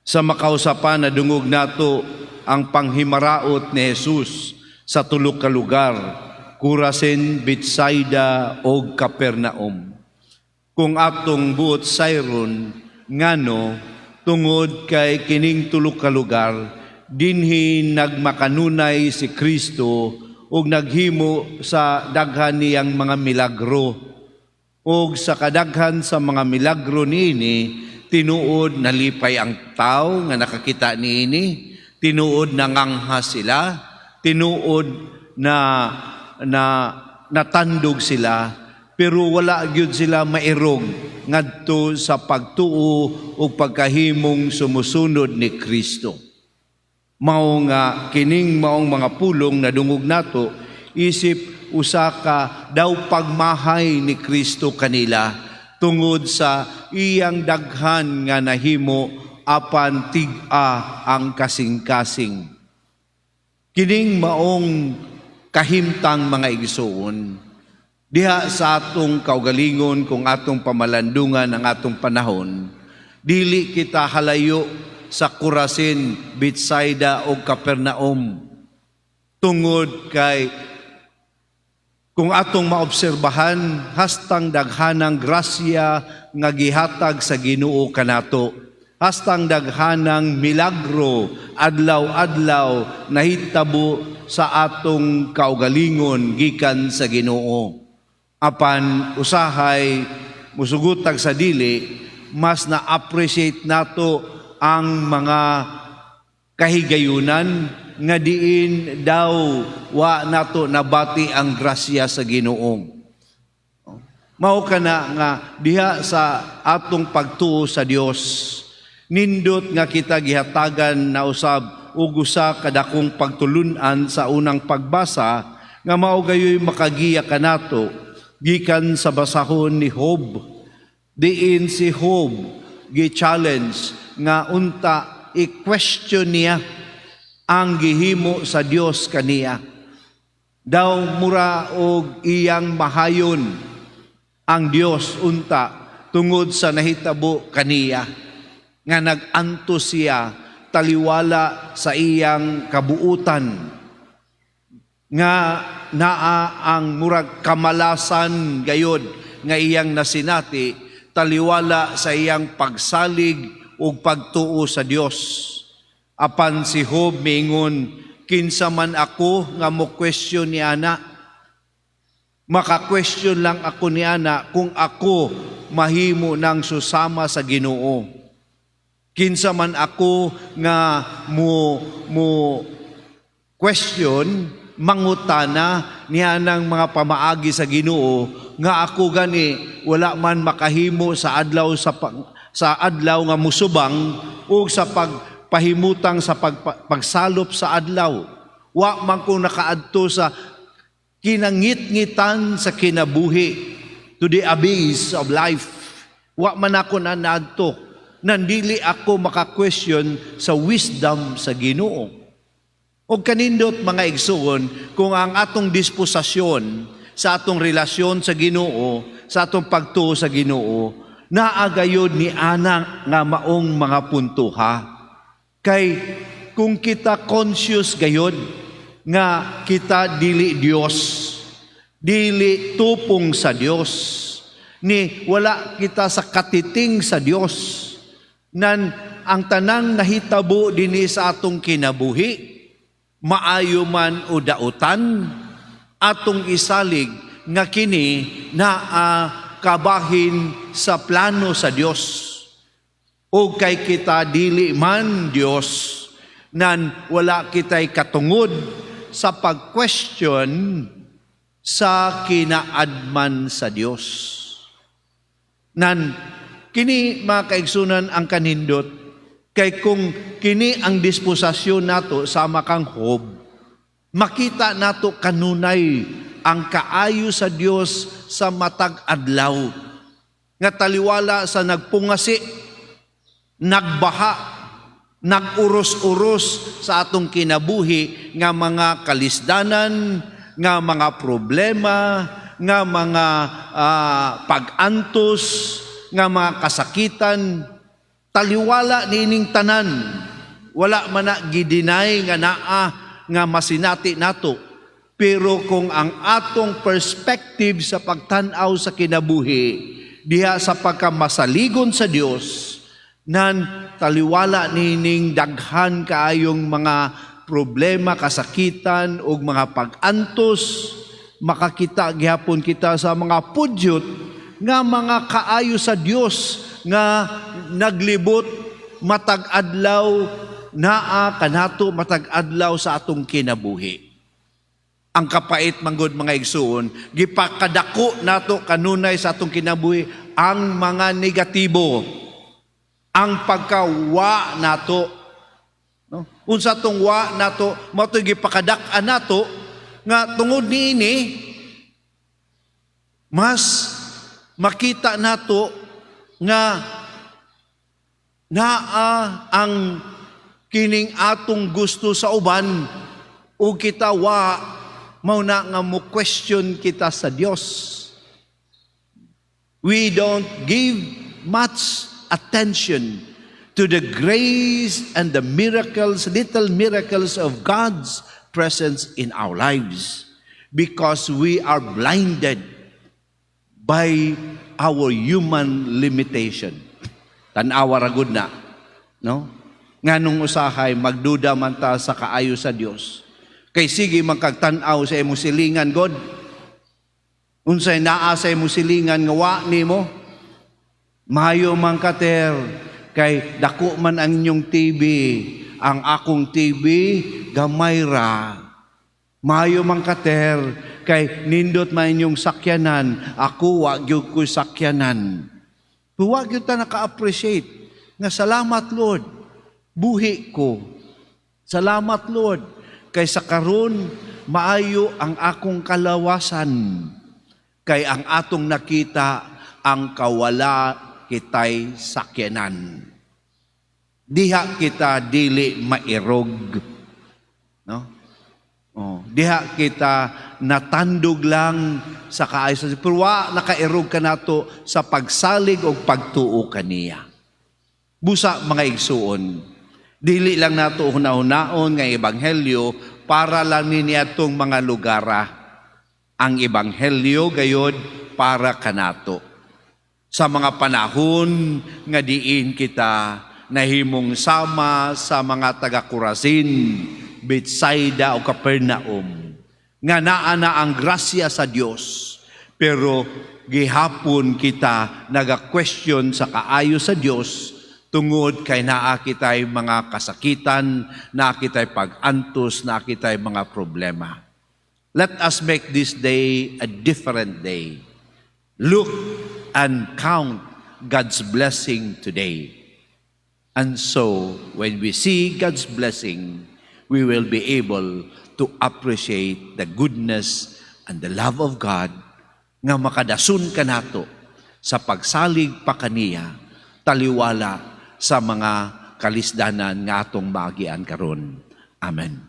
Sa makausa pa, nadungog nato ang panghimaraot ni Jesus sa tulo ka lugar, Corazin, Bethsaida ug Capernaum. Kung atong buot sayron ngano, tungod kay kining tulo ka lugar, dinhi nagmakanunay si Kristo ug naghimo sa daghan niyang mga milagro. Ug sa kadaghan sa mga milagro niini, tinuod nalipay ang tao nga nakakita niini, tinuod nangangha sila, tinuod na na natandog sila, pero wala gyud sila mairog ngadto sa pagtuo ug pagkahimong sumusunod ni Kristo. Mao nga kining maong mga pulong nadungog nato isip usa ka daw pagmahay ni Kristo kanila tungod sa iyang daghan nga nahimo, apan tig-a ang kasing-kasing. Kining maong kahimtang, mga igsuon, diha sa atong kaugalingon, kung atong pamalandungan ang atong panahon, dili kita halayo sa Corazin, Bethsaida o Capernaum. Tungod kay kung atong maobserbahan, hastang daghanang grasya nga gihatag sa Ginoo kanato, hastang daghanang milagro adlaw-adlaw nahitabo sa atong kaugalingon gikan sa Ginoo. Apan usahay musugot tag sa dili, mas na-appreciate nato ang mga kahigayunan nga diin daw wa nato nabati ang grasya sa Ginoo. Mao kana nga diha sa atong pagtuo sa Dios, nindot nga kita gihatagan na usab og usa ka dakong pagtulun-an sa unang pagbasa nga mao gayoy makagiya kanato gikan sa basahon ni Job. Diin si Job gi-challenge nga unta i-question niya ang gihimo sa Dios kaniya. Daw mura og iyang mahayon ang Dios unta tungod sa nahitabo kaniya, nga nag-antos siya taliwala sa iyang kabuutan, nga naa ang murag kamalasan gayod nga iyang nasinati taliwala sa iyang pagsalig ug pagtuo sa Dios. Apan si Job miingon, "Kinsa man ako nga mo question ni ana? Maka-question lang ako ni ana kung ako mahimo ng susama sa Ginoo. Kinsa man ako nga mo mo question, mangutana niya ng mga pamaagi sa Ginoo, nga ako gani wala man makahimo sa adlaw sa adlaw nga musubang ug sa pagpahimutang sa pagsalop sa adlaw? Wa man ko nakaadto sa kinangitngitan sa kinabuhi, to the abyss of life. Wa man ako na naadto. Nandili ako maka-question sa wisdom sa Ginoo." Og kanindot, mga igsuon, kung ang atong disposasyon sa atong relasyon sa Ginoo, sa atong pagtuo sa Ginoo, naa gayod ni ana nga maong mga puntoha. Kay kung kita conscious gayod nga kita dili Dios, dili tupong sa Dios, ni wala kita sa katiting sa Dios, nan ang tanang nahitabo dinhi sa atong kinabuhi, maayo man o dautan, atong isalig nga kini naa kabahin sa plano sa Dios. O kay kita dili man Dios, nan wala kita'y katungod sa pag-question sa kinaadman sa Dios. Nan kini, mga kaigsunan, ang kanindot kay kung kini ang disposasyon nato sama kang Job, makita nato kanunay ang kaayo sa Dios sa matag adlaw nga taliwala sa nagpungasi, nagbaha, nag-uros-uros sa atong kinabuhi nga mga kalisdanan, nga mga problema, nga mga pag-antos, nga mga kasakitan. Taliwala niining tanan, wala man na gi-deny nga naa nga masinati nato. Pero kung ang atong perspective sa pagtan-aw sa kinabuhi diha sa pagkamasaligon sa Dios, nan taliwala nining daghan kaayong mga problema, kasakitan ug mga pag-antos, makakita gihapon kita sa mga pudyot nga mga kaayo sa Dios nga naglibot matag adlaw, naa kanato matag adlaw sa atong kinabuhi. Ang kapait manggod, mga igsuon, gipakadako nato kanunay sa atong kinabuhi ang mga negatibo. Ang pagkawa nato. No? Unsa tong wa nato, mao to'y gipakadak-an nato nga tungod niini mas makita nato nga naa ang kining atong gusto sa uban ug kita wa, mao na nga mo question kita sa Dios. We don't give much attention to the grace and the miracles, little miracles of God's presence in our lives because we are blinded by our human limitation. Tan-awa ra gud na, no? Nganong usahay magduda man ta sa kaayo sa Dios? Kay sige man kag tan-aw sa imong silingan god. Unsay naa sa imong silingan nga wa nimo? Maayo man ka, ter, kay dako man ang inyong TV. Ang akong TV gamay ra. Maayo man ka, ter, kay nindot man inyong sakyanan. Ako, wa gyud ko'y sakyanan. Pero wa gyud ta naka-appreciate nga salamat, Lord, buhi ko. Salamat, Lord, kay sa karon maayo ang akong kalawasan. Kay ang atong nakita ang kawala kitay sakyanan. Diha kita dili mairog. No? Oh, diha kita natandog lang sa kaayo sa, pero wa nakairog kanato sa pagsalig o pagtuo kaniya. Busa, mga igsuon, dili lang nato hunahunaon nga ebanghelyo para lang ni atong mga lugara. Ang ebanghelyo gayod para kanato. Sa mga panahon nga diin kita nahimong sama sa mga taga Corazin, Bethsaida o Capernaum, nga naa na ang grasya sa Dios, pero gihapon kita naga-question sa kaayo sa Dios tungod kay naa kitay mga kasakitan, naa kitay pag-antos, naa kitay mga problema. Let us make this day a different day. Look and count God's blessing today. And so, when we see God's blessing, we will be able to appreciate the goodness and the love of God nga makadason kanato sa pagsalig pa kaniya taliwala sa mga kalisdanan nga atong maagian karon. Amen.